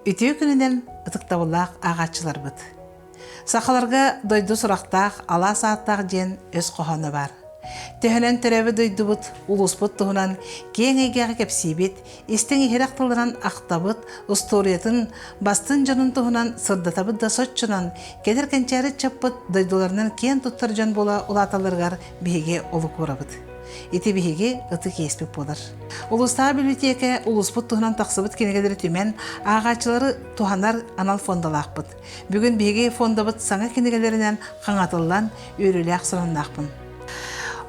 Үтүө күнүнэн ытыктабыллаах ааҕааччыларбыт. Сахаларга дойду сурахтаах, алаас ааттаах диэн өс хоһооно баар. Төһөнөн төрөөбүт дойдубут, улууспут туһунан киэҥ эйгэҕэ кэпсиибит, истиҥ-иһирэх тылынан ахтабыт, устуоруйатын, бастыҥ дьонун туһунан сырдатабыт да соччонон, кэлэр кэнчээри ыччаппыт дойдуларынан киэн туттар дьон буола улааталларыгар биһиги олук уурабыт. Ити биһиги ытык иэспит буолар. Улуустааҕы библиотека улууспут туһунан тахсыбыт кинигэлэри түмэн, ааҕааччылары туһанар анал фондалаахпыт. Бүгүн биһиги фондабыт саҥа кинигэлэринэн хаҥатыллан, үөрүүлээх сонуннаахпын.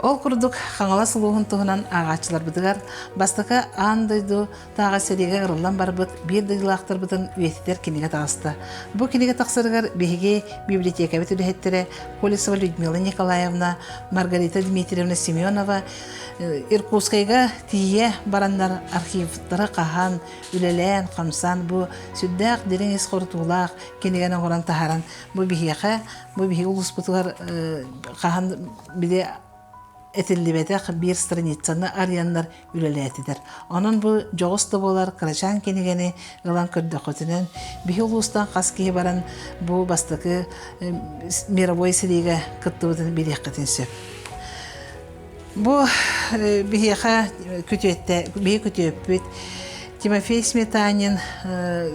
Ол курдук, Хаҥалас улууһун туһунан ааҕааччыларбытыгар бастакы аан дойду тааҕы сэриигэ ырыллан барбыт биир дойдулаахтарбытын үйэтитэр кинигэ таҕыста. Бу кинигэ тахсарыгар биһиги библиотекабыт үлэһиттэрэ Колесова Людмила Николаевна, Маргарита Дмитриевна Семенова Иркутскайга тиийэ бараннар архивтары хаһан, үлэлээн, хамсаан бу сүрдээх дириҥ ис хорутуулаах кинигэни оҥорон таһааран бу биһиэхэ, бу биһиги улууспутугар хаһан били этиллибэтэх биир страницаны арыйаннар үлэлээтилэр. Онон бу дьоҕус да буолар кырачаан кинигэни ылан көрдөххүтүнэн биһи улуустан хас киһи баран бу бастакы мировой сэриигэ кыттыбытын билиэххитин сөп. Бу биһиэхэ күтүөттэ биһи күтүөппүт Тимофей Сметанин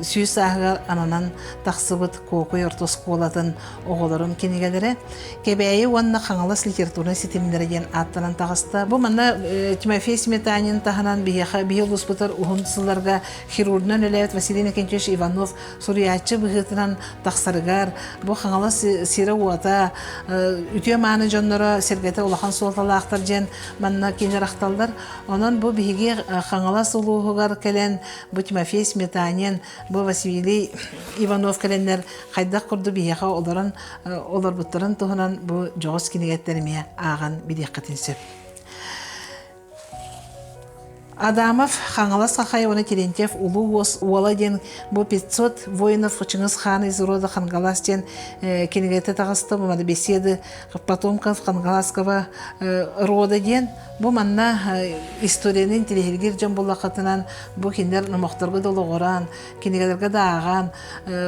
сүүс сааһыгар ананан тахсыбыт Куокуй орто оскуолатын оҕолорун кинигэлэрэ Кэбээйи уонна Хаҥалас литературнай ситимнэрэ диэн ааттанан таҕыста. Бу манна Тимофей Сметанин таһынан биһиэхэ биһи улууспутар уһун сылларга хирургунан үлэлээбит Василий Иннокентьевич Иванов суруйааччы быһыытынан тахсарыгар бу Хаҥалас сирэ-уота үтүө-мааны дьонноро сэргэтэ улахан суолталаахтар диэн манна кинилэр ахталлар. Онон бу биһиги Хаҥалас улууһугар кэлэн бу Тимофей Сметанин, бу Василий Иванов кэлэннэр хайдах курдук биһиэхэ олорон олорбуттарын туһунан бу дьоҕус кинигэттэн эмиэ ааҕан билиэххитин сөп. Адамов Хаҥалас Хахай уонна Терентьев Улуу Уос Уола диэн бу 500 воинов Чыҥыс хаан из рода Хангалас диэн кинигэтэ таҕыста бу манна беседы потомков Хангаласского рода диэн бу манна историяны интириэһиргиир дьон буллаххытынан бу кинилэр номохторго да олоҕуран кинигэлэргэ да ааҕан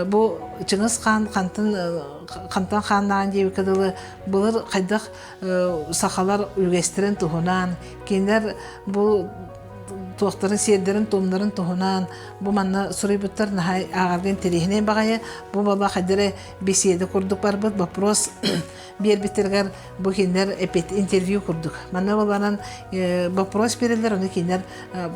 бу Чыҥыс хаан хантан хантан хааннаан диэбиккэ дылы былыр хайдах сахалар үгэстэрин туһунан кинилэр бу туохтарын сиэрдэрин-туомнарын туһунан бу манна суруйбуттар наһаа ааҕарга интэриэһинэй баҕайы бу баба хайдары беседа курдук барбыт вопрос биэрбиттэригэр бу кинилэр эпит интервью курдук манна буоланан вопрос биэрэллэр ону кинилэр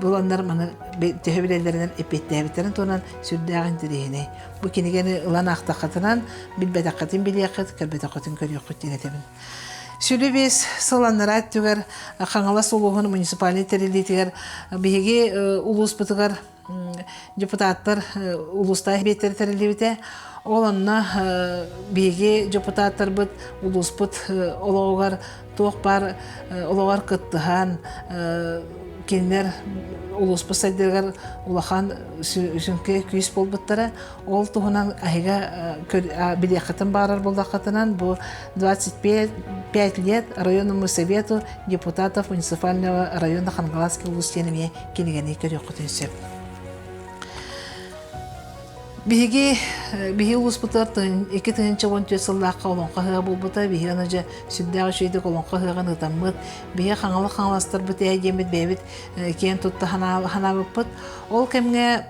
буланнар маны төһө билэллэринэн эппиэттээбиттэрин туһунан сүрдээх интэриэһинэй бу кинигэни ылан аахтаххытынан билбэтэххитин билиэххит көрбөтөххүтүн көрүөххүт диэн этэбин Сүлү биэс сыл анараа өттүгэр Хаҥалас улууһун муниципальнай тэриллиитигэр биһиги улууспутугар депутаттар улуустаах биэттэрэ тэриллибитэ. Ол онно биһиги депутаттарбыт улууспут олоҕугар туох баар олоҕор кыттыһан кинилэр улууспут сайдыытыгар улахан сүҥкэ күүс буолбуттара. Ол туһунан аһыга билиэххитин баарар буоллаххытынан бу 25 лет районному совету депутатов муниципального района Хангаласский улус диэн эмиэ кинигэни көрүөххүтүн сөп. Биһиги биһи улууспутугар 2014 сыллаахха олоҥхо ыһыаҕа буолбута. Биһи аны дьэ сүрдээх үчүгэйдик олоҥхо ыһыаҕын ыытаммыт. Биһи хаҥала хаҥаластарбыт ээ диэммит бэйэбит киэн тутта санаабыппыт. Ол кэмҥэ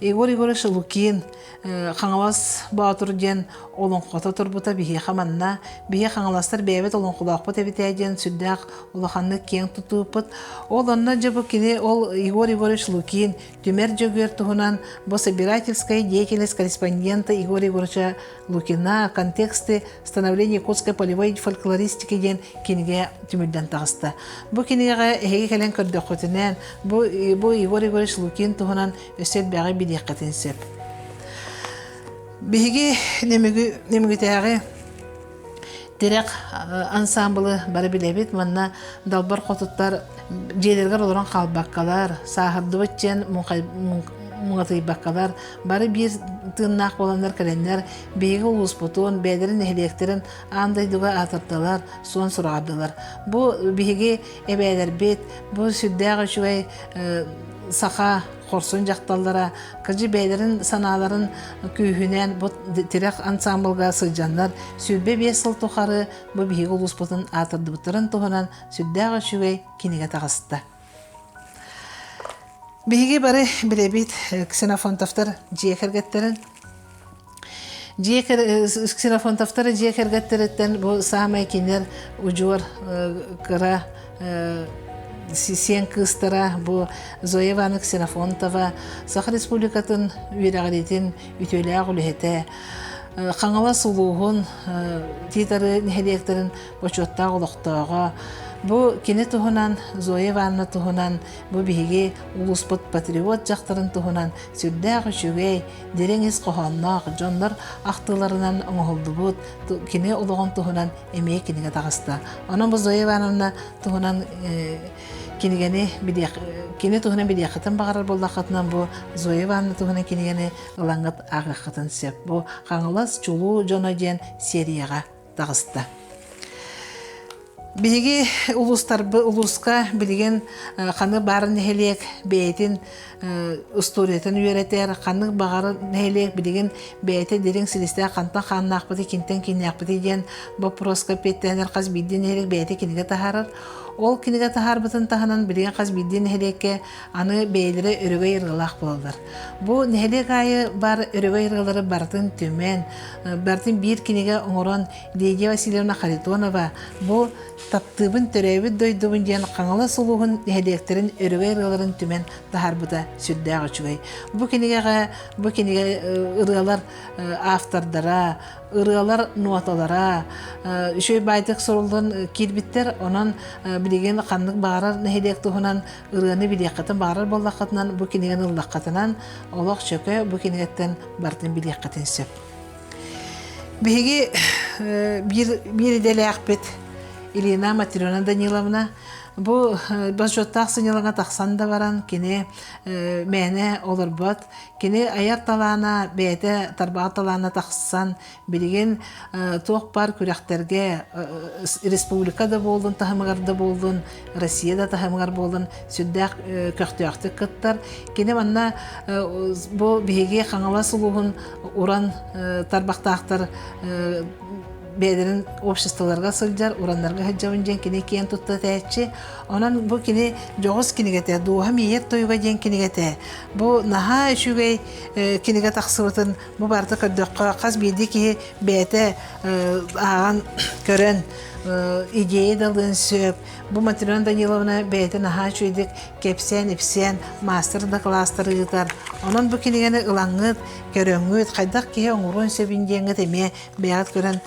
Егор Егорович Лукин Хаҥалас Боотур диэн олоҥхото турбута биһиэхэ манна биһи хаҥаластар бэйэбит олоҥхолоохпут эбит ээ диэн сүрдээх улаханнык киэҥ тутууппут. Ол онно дьэ бу кини ол Егор Егорович Лукин Түмэр Дьөгүөр туһунан бу собирательская деятельность корреспондента Егора Егоровича Лукина «Контексты становления якутской полевой фольклористики» диэн кинигэ түмүллэн таҕыста. Бу кинигэҕэ эһиги кэлэн көрдөххүтүнэн, бу, бу Егор Егорович Лукин туһунан өссө элбэҕи билиэххитин сөп. Биһиги Нөмүгүтээҕи Тирэх ансаамбылы бары билэбит. Манна далбар хотуттар дьиэлэригэр олорон хаалбаккалар, сааһырдыбыт диэн муҥатыйбаккалар, бары биир тыыннаах буоланнар кэлэннэр биһиги улууспутун, бэйэлэрин нэһилиэктэрин аан дойдуга аатырдылар, суон сураҕырдылар. Бу биһиги эбээлэрбит, бу сүрдээх үчүгэй. саха хорсун дьахталлара кырдьык бэйэлэрин санааларын күүһүнэн бу тирэх ансамблга сылдьаннар 25 сыл тухары бу биһиги улууспутун аатырдыбыттарын туһунан сүрдээх үчүгэй кинигэ таҕыста. Биһиги бары билэбит Ксенофонтовтар дьиэ кэргэттэрин Дьиэ Ксенофонтовтар дьиэ кэргэттэриттэн бу саамай кинилэр удьуор кыра сиэн кыыстара бу Зоя Ивановна Ксенофонтова Саха Республикатын үөрэҕириитин үтүөлээх үлэһитэ Хаҥалас улууһун Тиит-Арыы нэһилиэктэрин бочуоттаах олохтооҕо. Бу кини туһунан, Зоя Ивановна туһунан, бу биһиги улууспут патриот дьахтарын туһунан сүрдээх үчүгэй, дириҥ ис хоһоонноох дьоннор ахтыыларынан оҥоһуллубут кини олоҕун туһунан эмиэ кинигэ таҕыста. Онон бу Зоя Ивановна туһунан кинигэни кини туһунан билиэххитин баҕарар буоллаххытына бу Зоя Ивановна туһунан кинигэни ылаҥҥыт ааҕыаххытын сөп. Бу Хаҥалас чулуу дьоно диэн серияҕа таҕыста. Биһиги улуустарбы улууска билигин ханнык баар нэһилиэк бэйэтин устуоруйатын үөрэтэр, ханнык баҕар нэһилиэк билигин бэйэтэ дириҥ силистээх хантан хааннаахпытый, кимтэн кииннээхпитий диэн боппуруоска эппиэттээнэр хас биирдии нэһилиэк бэйэтэ кинигэ таһаарар. Ол кинигэ таһаарбытын таһынан билигин хас биирдии нэһилиэккэ аны бэйэлэрэ өрөгөй ырыалаах буолаллар. Бу нэһилиэк аайы бар өрөгөй ырыалары барытын түмэн, барытын биир кинигэ оҥорон Лидия Васильевна Харитонова бу Таптыыбын төрөөбүт дойдубун диэн Хаҥалас улууһун нэһилиэктэрин өрөгөй ырыаларын түмэн таһаарбыта сүрдээх үчүгэй. Бу кинигэҕэ бу кинигэ ырыалар автордара, ырыалар нуоталара үчүгэй баайдык суруллан киирбиттэр. Онон билигин ханнык баҕарар нэһилиэк туһунан ырыаны билиэххитин баҕарар буоллаххытынан бу кинигэни ыллаххытынан олох чөкө бу кинигэттэн барытын билиэххитин сөп. Биһиги биир, биир идэлээхпит Елена Матрена Даниловна бу бочуоттаах сынньалаҥа тахсан да баран кини мээнэ олорбот. Кини айар талаана бэйэтэ тарбаҕа талаана тахсан билигин туох баар күрэхтэргэ республика да буоллун таһымыгар да буоллун Россия да таһымыгар буоллун сүрдээх көхтөөхтүк кыттар. Кини манна бу биһиги Хаҥалас улууһун уран тарбахтаахтар бэйэлэрин обществоларга сылдьар, ураннарга сылдьабын диэн кини киэн тутта этээччи. Онон бу кини дьоҕус кинигэтэ, Дууһам иэйэр тойуга диэн кинигэтэ. Бу наһаа үчүгэй кинигэ тахсыбытын бу барыта көрдөххө хас биирдии киһи бэйэтэ ааҕан көрөн идея да ылыан сөп. Бу Матрена Даниловна бэйэтэ наһаа үчүгэйдик кэпсээн-ипсээн маастар да кылаастары ыытар. Онон бу кинигэни ылаҥҥыт, көрөҥҥүт, хайдах киһи оҥоруон сөбүн диэҥҥит эмиэ бэйэҕит көрөн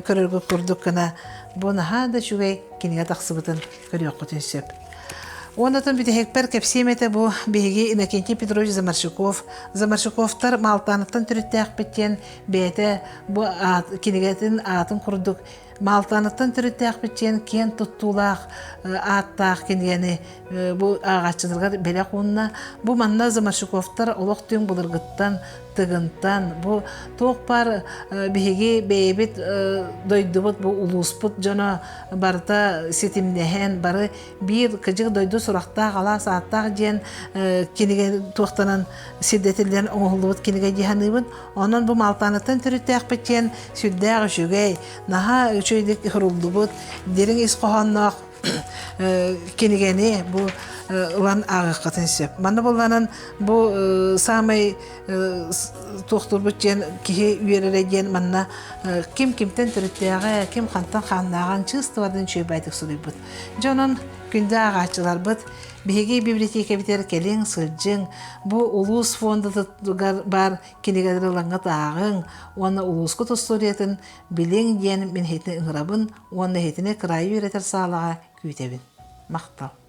көрөргүт курдук гына бу наһаа да үчүгэй кинигэ тахсыбытын көрүөххүтүн сөп. Уонна бүтэһикпэр кэпсиэм этэ бу биһиги Иннокентий Петрович Замарщиков. Замарщиковтар Маалтааныттан төрүттээхпит диэн бэйэтэ бу кинигэтин аатын курдук Маалтааныттан төрүттээхпит диэн киэн туттуулаах ааттаах кинигэни бу ааҕааччыларгар бэлэх уунна. Бу манна Замарщиковтар олох түҥ былыргыттан, тыгынтан, бу туох баар биһиги бэйэбит дойдубут, бу улууспут дьоно барыта ситимнэһэн, бары биир кыдьык дойду сурахтаах, алаас ааттаах диэн кинигэ туохтанан сирдэтиллэн оҥоһуллубут кинигэ дии саныыбын. Онон бу Маалтааныттан төрүттээхпит диэн сүрдээх үчүгэй, наһаа үчүгэйдик суруллубут, дириҥ ис хоһоонноох кинигэни бу ылан ааҕыаххытын сөп. Манна буолланан бу саамай туохтуурбут диэн киһи үөрэрэ диэн манна ким кимтэн төрүттээҕэ, ким хантан хааннааҕын чыыстыбатын үчүгэйдик суруйбут. Дьэ онон күндү ааҕааччыларбыт биһиги библиотекабитигэр кэлиҥ, сылдьыҥ, бу улуус фондатыгар баар кинигэлэри ылаҥҥыт ааҕыҥ уонна улуускут устуоруйатын билиҥ диэн мин эһитини ыҥырабын уонна эһитини кыраайы үөрэтэр саалаҕа күүтэбин. Махтал.